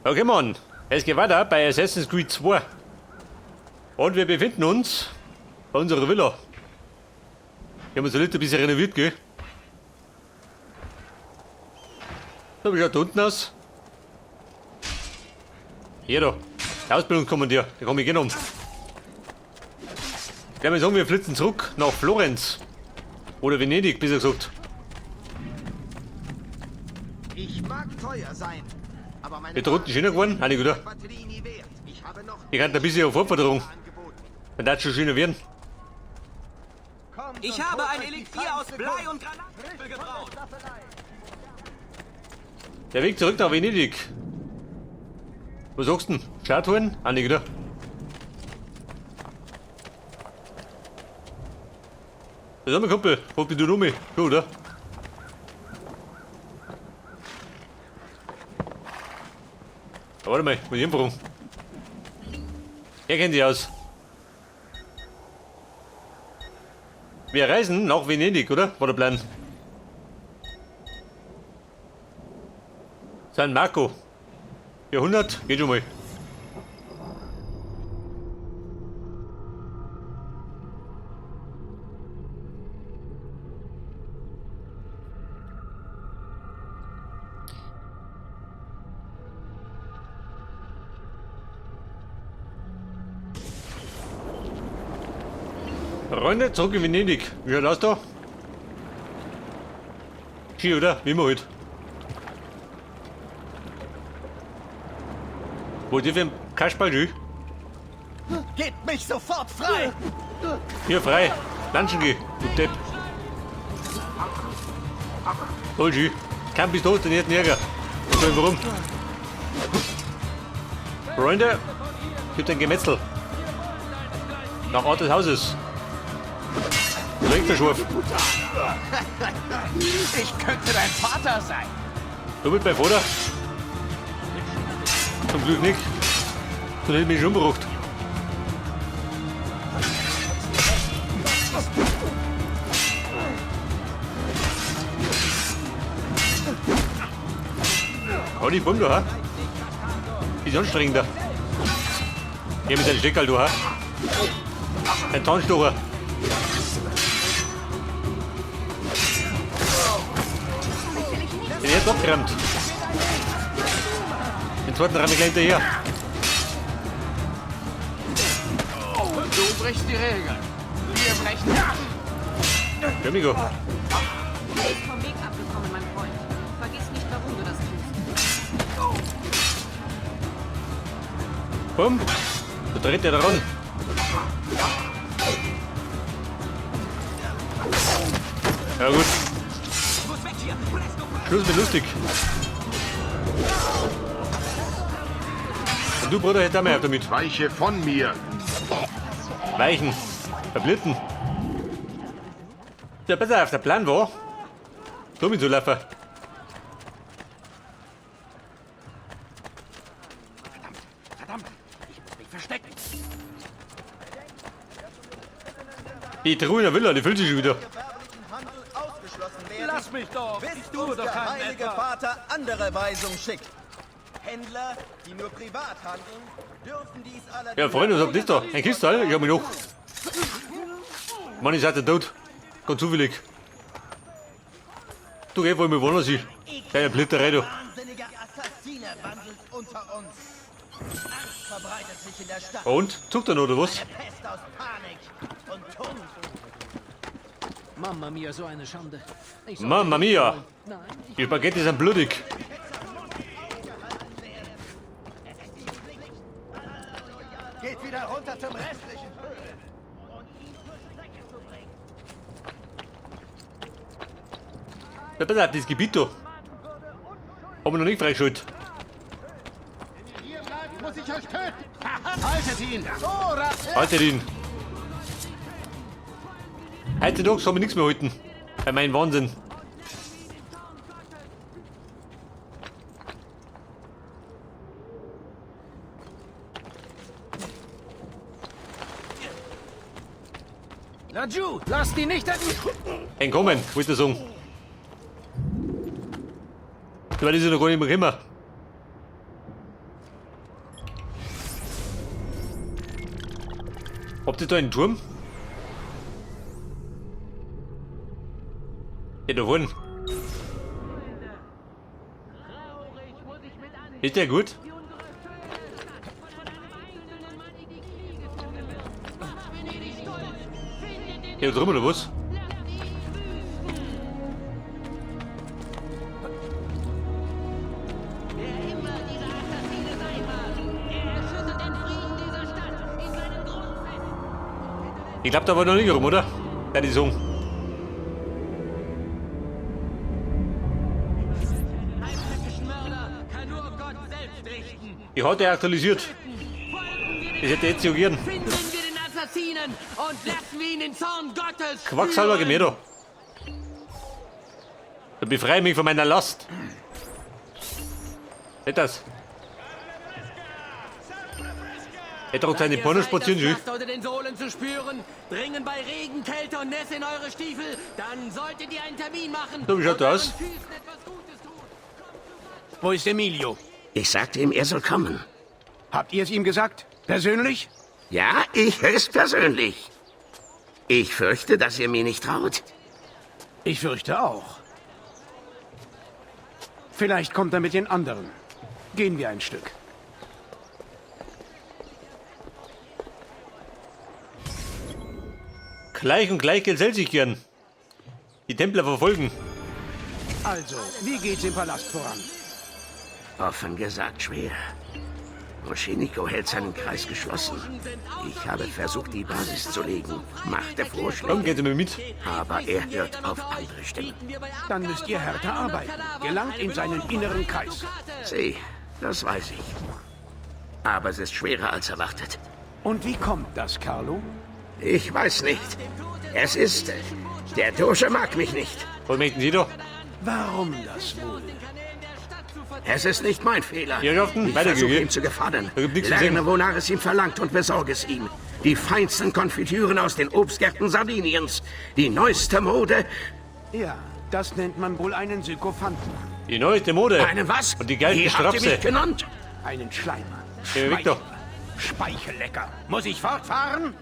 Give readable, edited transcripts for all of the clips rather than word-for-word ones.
Okay, Mann. Es geht weiter bei Assassin's Creed 2. Und wir befinden uns bei unserer Villa. Wir haben uns ein bisschen renoviert, gell? So, wie schaut da unten aus? Hier da. Der Ausbildungskommandeur, den kann ich genommen. Ich glaube, sagen, wir flitzen zurück nach Florenz. Oder Venedig, besser gesagt. Ich mag teuer sein, aber meine Wird da unten schöner geworden? Einig, oder? Quattrini wert. Ich habe noch Ich kann ein bisschen auf Fortforderung. angeboten. Dann darf schon schöner werden. Kommt Ich und habe holt ein euch die Elixier aus feinste Blei Kunst. und Granatapfel gebraut. Der Weg zurück nach Venedig. Was sagst du denn? Statuen? Einig, oder? Das ist mein Kumpel. Holt mich du noch mit. Schon, oder? Aber warte mal, muss ich hinfahren. Er kennt sich aus. Wir reisen nach Venedig, oder? War der Plan? San Marco. Jahrhundert, geht schon mal. Freunde, zurück in Venedig. Wie schaut aus da? Ski, oder? Wie immer halt. Wo dir für ein Kasperl, schön? Gebt mich sofort frei! Hier frei. Lunchen geh, du Depp. Hol schön. Kein bis tot, den ersten Ärger. Und so warum? Freunde, gibt ein Gemetzel. Nach Ort des Hauses. Direkt der Schwurf. Ich könnte dein Vater sein! Du mit meinem Vater? Zum Glück nicht. Sonst hätte ich mich schon umgebracht. Hau die Bumm, du, ha? Ist anstrengender. Hier mit seinem Steckerl, du, ha? Ein Zahnstocher. Den jetzt abgerammt. Den zweiten ramm ich gleich hinterher. Du brichst die Regeln. Wir brechen. Ja, Migo. Du bist vom Weg abgekommen, mein Freund. Vergiss nicht, warum du das tust. Bumm. Da dreht der da ran. Ja gut. Schluss mit lustig. Und du, Bruder, hättest auch mehr auf damit. Weiche von mir. Weichen. Verblitten. Ja, besser auf der Plan war. So mit so laufen. Verdammt, ich muss mich verstecken. Die Truhe in der Villa, die füllt sich schon wieder. Handel ausgeschlossen werden, Lass mich doch! bis Ich tue uns doch der keinem heilige etwas. Vater andere Weisung schickt. Händler, die nur privat handeln, dürfen dies allerdings... Ja, Freunde, was habt ihr da? Ein Kistal? Ich hab mich noch. Mann, ich seid ja tot. Ganz zufällig. Du geh wohl mit woanders hin. Deine Blitterei, du. Wahnsinniger Assassine wandelt unter uns. Angst verbreitet sich in der Stadt. Und? Zuckt er noch, oder was? Eine Pest aus Panik und Tod. Mamma mia, so eine Schande. Ich sollte Mamma mia! Nein, ich Die Spaghetti sind blutig. Geht wieder runter zum restlichen. Ja, pass auf, das Gebiet da. Haben wir noch nicht freigeschaltet. Hier bleibt, muss ich euch töten. Haltet ihn. Haltet ihn. Heute Tag soll man nichts mehr halten. Bei meinem Wahnsinn. Laju, lass die nicht an... Entkommen, wollte ich sagen. Weil ist ja noch gar nicht mehr gekommen. Habt ihr da einen Turm? Der da vorne. Ist der gut? Hier drüben oder was? Ich glaube, da war noch nicht rum, oder? Ja, die Song. Die hat er aktualisiert. Das hätte jetzt reagieren. Finden wir den Assassinen und lassen wir ihn den Zorn Gottes Quacksalber, geh mir da. Dann befreie mich von meiner Last. Nicht das. Er tragt seine Porno spazieren, schön. Unter den Sohlen zu spüren, dringen bei Regen, Kälte und Nässe in eure Stiefel, dann solltet ihr einen Termin machen. So, wie schaut das aus? Wo ist Emilio? Ich sagte ihm, er soll kommen. Habt ihr es ihm gesagt? Persönlich? Ja, ich höchstpersönlich. Ich fürchte, dass ihr mir nicht traut. Ich fürchte auch. Vielleicht kommt er mit den anderen. Gehen wir ein Stück. Gleich und gleich gesellt sich gern. Die Templer verfolgen. Also, wie geht's im Palast voran? Offen gesagt schwer. Moscheniko hält seinen Kreis geschlossen. Ich habe versucht, die Basis zu legen, machte Komm, Vorschläge, gehen Sie mir mit. aber er hört auf andere Stimmen. Dann müsst ihr härter arbeiten. Gelangt in seinen inneren Kreis. Sieh, das weiß ich. Aber es ist schwerer als erwartet. Und wie kommt das, Carlo? Ich weiß nicht. Es ist... Der Doge mag mich nicht. Was möchten Sie da? Warum das wohl? Es ist nicht mein Fehler. Herrschaften, Ich weiter versuche geht's. ihm zu gefallen. Da gibt nichts zu Lerne, sehen. wonach es ihm verlangt und besorge es ihm. Die feinsten Konfitüren aus den Obstgärten Sardiniens. Die neueste Mode. Ja, das nennt man wohl einen Sykophanten. Die neueste Mode. Einen was? Und die geilsten Wie habt ihr Strapse. mich genannt? Einen Schleimer. Geh weg da. Speichellecker. Muss ich fortfahren?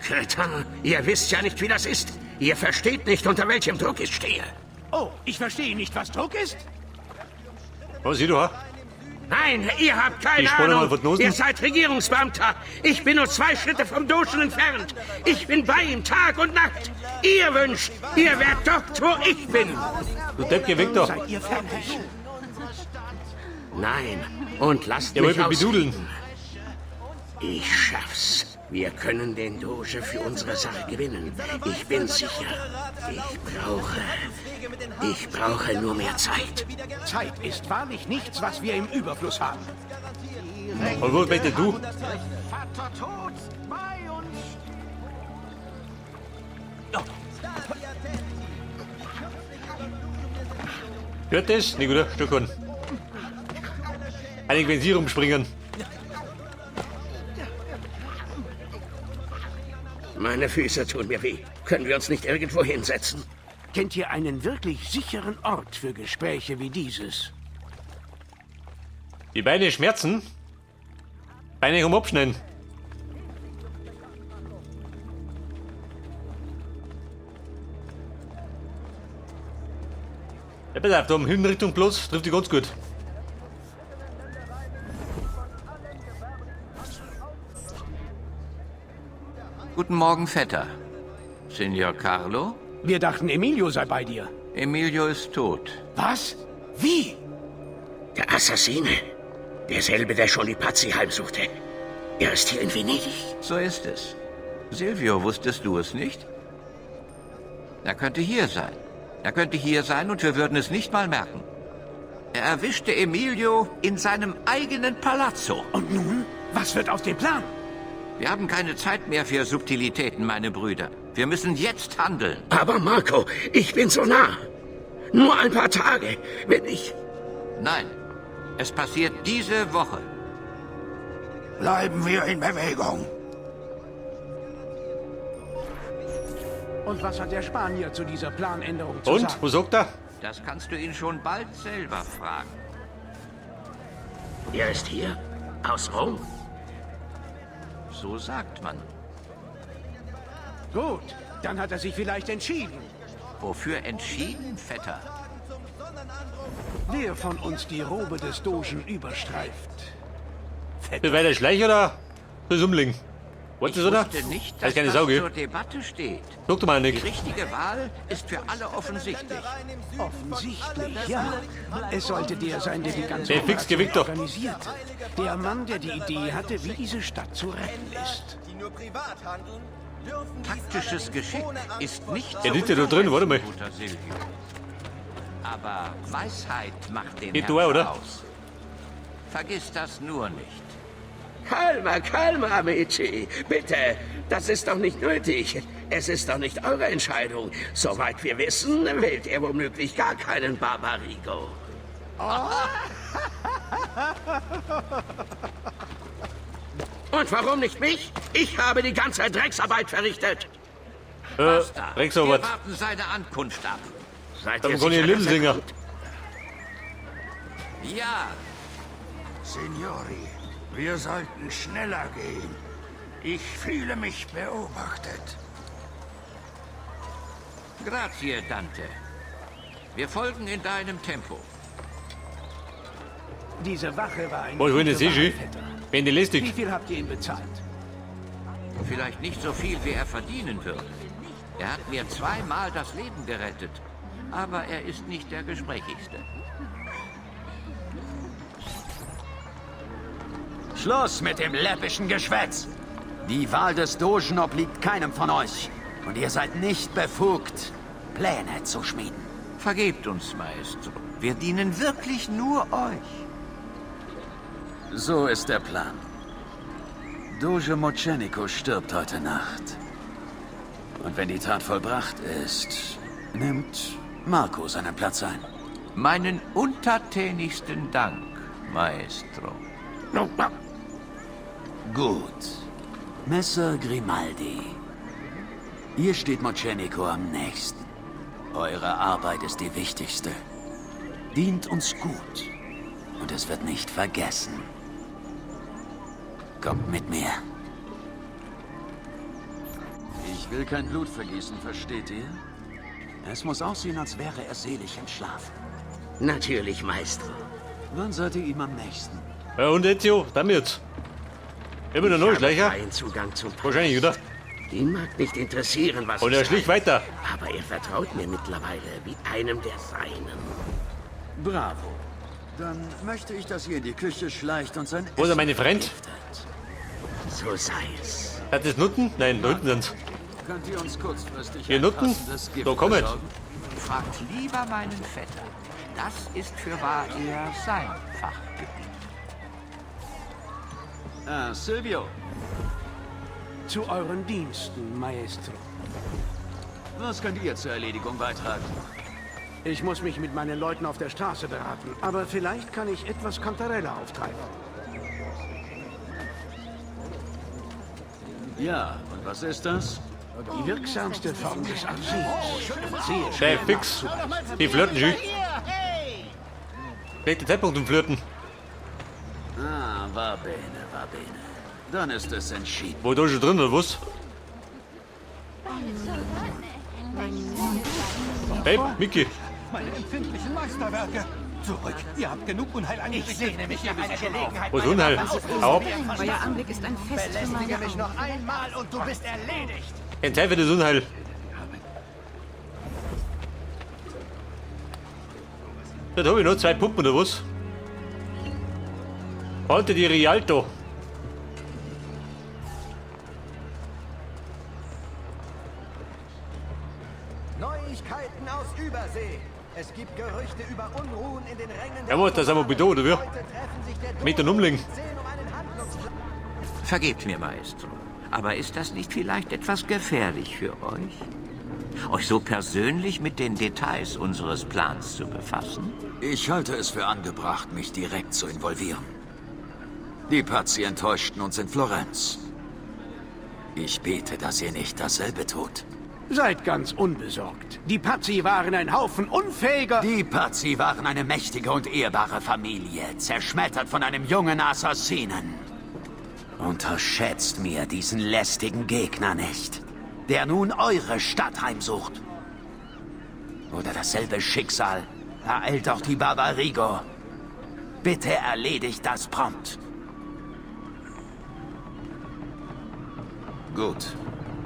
Kretin, ihr wisst ja nicht, wie das ist. Ihr versteht nicht, unter welchem Druck ich stehe. Oh, ich verstehe nicht, was Druck ist? Was siehst du, ha? Nein, ihr habt Die keine Sporen mal Ahnung. von Nosen. Ihr seid Regierungsbeamter. Ich bin nur 2 Schritte vom Duschen entfernt. Ich bin bei ihm Tag und Nacht. Ihr wünscht, ihr werdet dort, wo ich bin. Du Depp, geh weg da. Seid ihr fertig? Nein, und lasst Ihr mich wollt mich aus. bedudeln. Ich schaff's. Wir können den Doge für unsere Sache gewinnen. Ich bin sicher. Ich brauche nur mehr Zeit. Zeit ist wahrlich nichts, was wir im Überfluss haben. Und wo möchtest du? Vater tot bei uns. Hört das? Nicht, oder? Stöckern. Einige, wenn sie rumspringen. Meine Füße tun mir weh. Können wir uns nicht irgendwo hinsetzen? Kennt ihr einen wirklich sicheren Ort für Gespräche wie dieses? Die Beine schmerzen. Beine um abschneiden. Ja, pass auf, da um Hinrichtung bloß trifft die ganz gut. Guten Morgen, Vetter. Signor Carlo? Wir dachten, Emilio sei bei dir. Emilio ist tot. Was? Wie? Der Assassine. Derselbe, der schon die Pazzi heimsuchte. Er ist hier in Venedig. So ist es. Silvio, wusstest du es nicht? Er könnte hier sein. Er könnte hier sein und wir würden es nicht mal merken. Er erwischte Emilio in seinem eigenen Palazzo. Und nun? Was wird aus dem Plan? Wir haben keine Zeit mehr für Subtilitäten, meine Brüder. Wir müssen jetzt handeln. Aber Marco, ich bin so nah. Nur ein paar Tage, wenn ich... Nein, es passiert diese Woche. Bleiben wir in Bewegung. Und was hat der Spanier zu dieser Planänderung zu Und? sagen? Wo sagt er? Das kannst du ihn schon bald selber fragen. Er ist hier? Aus Rom? So sagt man. Gut, dann hat er sich vielleicht entschieden. Wofür entschieden, Vetter? Wer von uns die Robe des Dogen überstreift? Will weiter schleichen oder soll ich umlegen? Wollt Ich ihr oder? wusste nicht, Das dass ist keine das Sau, gell? zur Debatte steht. Guck doch mal, Die Nick. richtige Wahl ist für alle offensichtlich. Offensichtlich, ja. Es sollte der sein, der die ganze Der fix Operation gewickt doch. organisierte. Der Mann, der die Idee hatte, wie diese Stadt zu retten ist. Die nur privat handeln, dürfen dies Taktisches allerdings Geschick ohne Angst ist vor nicht Der zu liegt ja da drin, warte mal. guter Silvio. Aber Weisheit macht den Geht du Herrscher auch, oder? aus. Vergiss das nur nicht. Calma, calma, amici. Bitte, das ist doch nicht nötig. Es ist doch nicht eure Entscheidung. Soweit wir wissen, wählt er womöglich gar keinen Barbarigo. Und warum nicht mich? Ich habe die ganze Drecksarbeit verrichtet. Basta. Wir Drecksarbeit. warten seine Ankunft ab. Seid Dann ihr kann ich sicher, Leben dass er singen. kommt? Ja, Signori, wir sollten schneller gehen. Ich fühle mich beobachtet. grazie, Dante. Wir folgen in deinem Tempo. Diese Wache war ein Boah, ich will guter nicht sehen, Vetter. Wenn die Wie lästig. viel habt ihr ihm bezahlt? Vielleicht nicht so viel, wie er verdienen würde. Er hat mir zweimal das Leben gerettet. Aber er ist nicht der Gesprächigste. Schluss mit dem läppischen Geschwätz! Die Wahl des Dogen obliegt keinem von euch. Und ihr seid nicht befugt, Pläne zu schmieden. Vergebt uns, Maestro. Wir dienen wirklich nur euch. So ist der Plan. Doge Mocenigo stirbt heute Nacht. Und wenn die Tat vollbracht ist, nimmt Marco seinen Platz ein. Meinen untertänigsten Dank, Maestro. Gut. Messer Grimaldi. Ihr steht Mocenigo am nächsten. Eure Arbeit ist die wichtigste. Dient uns gut. Und es wird nicht vergessen. Kommt mit mir. Ich will kein Blut vergießen, versteht ihr? Es muss aussehen, als wäre er selig entschlafen. Natürlich, Maestro. Wann seid ihr ihm am nächsten? Ja, und Ezio, dann jetzt. Immer noch Ich neu, habe Schleicher. freien Zugang zum Palast. Wahrscheinlich, oder? Ihn mag nicht interessieren, was Und ich er schlich sage. weiter. Aber er vertraut mir mittlerweile wie einem der Seinen. Bravo. Dann möchte ich, dass ihr in die Küche schleicht und sein Wo ist Essen meine Freund? vergiftet. So sei es. Hat das Nutten? Nein, da unten sind's. Könnt ihr uns kurzfristig Ihr ein Nutten? passendes Gift Da kommet. besorgen? Fragt lieber meinen Vetter. Das ist für wahr eher sein Fachgebiet. Ah, Silvio, Zu euren Diensten, Maestro. was könnt ihr zur Erledigung beitragen? Ich muss mich mit meinen Leuten auf der Straße beraten, aber vielleicht kann ich etwas Cantarella auftreiben. Ja, und was ist das? Die wirksamste Form des Arsens. Sehr schwer Schnell, fix. Die flirten schon. Schlechter Zeitpunkt zum Flirten. Ah, va bene, va bene. Dann ist es entschieden. Wo da schon drin, oder was? Hey, Mickey. Meine empfindlichen Meisterwerke. Zurück. Ihr habt genug Unheil angerichtet. Ich sehne mich nach einer Gelegenheit. Wo ist Unheil? Hau ab. Euer Anblick ist ein Fest für Belästige meine mich Augen. noch einmal und du bist erledigt. Kein Zeit für das Unheil. Da habe ich noch zwei Puppen, oder was? Halte die Rialto. Neuigkeiten aus Übersee. Es gibt Gerüchte über Unruhen in den Rängen Ja, was, das haben wir bitte, oder wie? Heute treffen sich der Mit den Umlegen. Zehn um einen Handlungsplan. Vergebt mir, Maestro. Aber ist das nicht vielleicht etwas gefährlich für euch? Euch so persönlich mit den Details unseres Plans zu befassen? Ich halte es für angebracht, mich direkt zu involvieren. Die Pazzi enttäuschten uns in Florenz. Ich bete, dass ihr nicht dasselbe tut. Seid ganz unbesorgt. Die Pazzi waren ein Haufen unfähiger... Die Pazzi waren eine mächtige und ehrbare Familie, zerschmettert von einem jungen Assassinen. Unterschätzt mir diesen lästigen Gegner nicht, der nun eure Stadt heimsucht. Oder dasselbe Schicksal ereilt auch die Barbarigo. Bitte erledigt das prompt. Gut,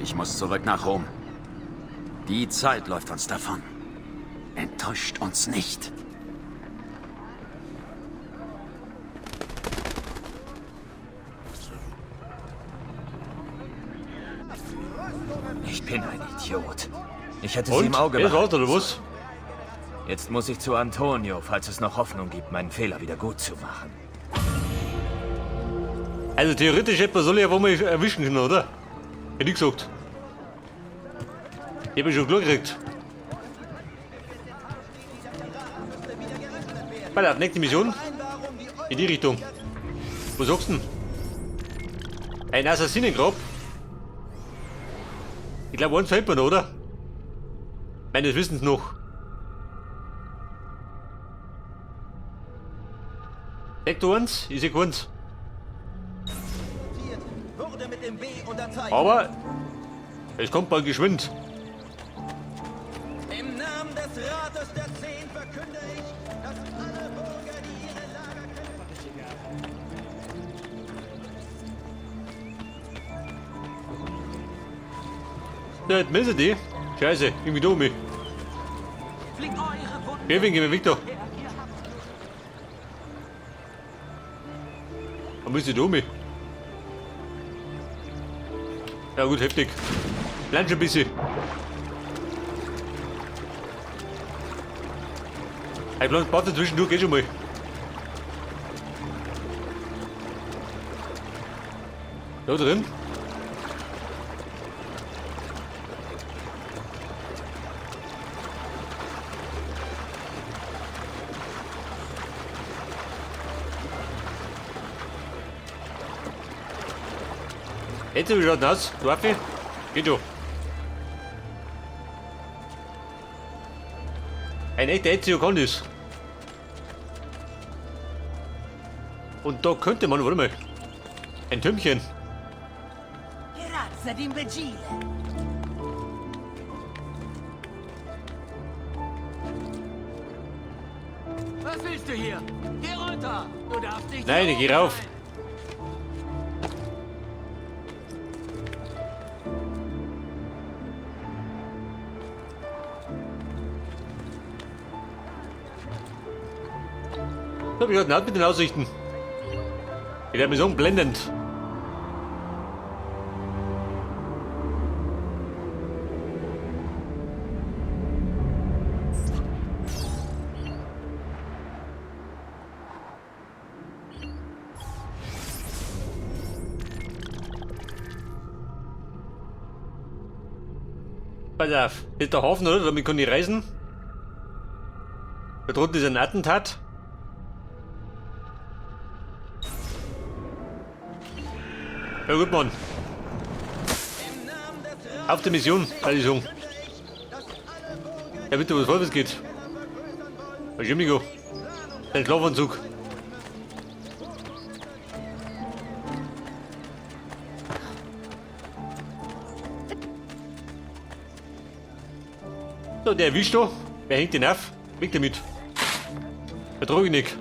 ich muss zurück nach Rom. Die Zeit läuft uns davon. Enttäuscht uns nicht. Ich bin ein Idiot. Ich hätte sie Und? im Auge Ist behalten raus, oder was? Jetzt muss ich zu Antonio, falls es noch Hoffnung gibt, meinen Fehler wieder gut zu machen. Also theoretisch hätte man soll ja wo man erwischen können, oder? Hätte ich gesagt. Ich hab ja schon klar gekriegt. Pass auf, nächste Mission. In die Richtung. Was sagst du denn? Ein Assassinengrab? Ich glaube, eins fällt mir noch, oder? Meines Wissens noch. Sektor 1, ich seh keins. Aber es kommt bald geschwind. Im Namen des Rates der Zehn verkünde ich, dass alle Bürger, die ihre Lager Ja, jetzt müssen die. Scheiße, irgendwie dumm. Kevin, geh mir weg da. Da müssen die dumm. Ja gut, heftig. Bleib schon ein bisschen. Ein kleines Bad zwischendurch geht schon mal. Da drin. Jetzt wie schaut das aus? Du Affe? Geht schon. Ein echter Ezio kann das. Und da könnte man, warte mal, ein Türmchen. Was willst du hier? Geh runter! Du darfst nicht. Nein, ich geh rauf. So, wie schaut denn aus mit den Aussichten? Ich werde mir so blendend. Pass auf, das ist der Hafen, oder? Damit kann ich reisen. Da drunten ist ein Attentat. Ja gut, Mann. Auf der Mission, kann ich sagen. Ja, bitte, was vorwärts geht. Was ist denn? Dein Schlafanzug. So, der erwischt da. Wer hängt den auf? Weg damit. Vertrag ich nicht.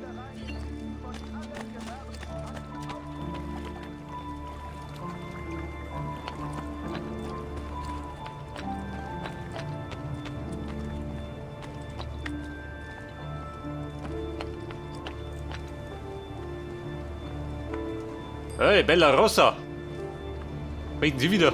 Hey, Bella Rossa. Möchten Sie wieder?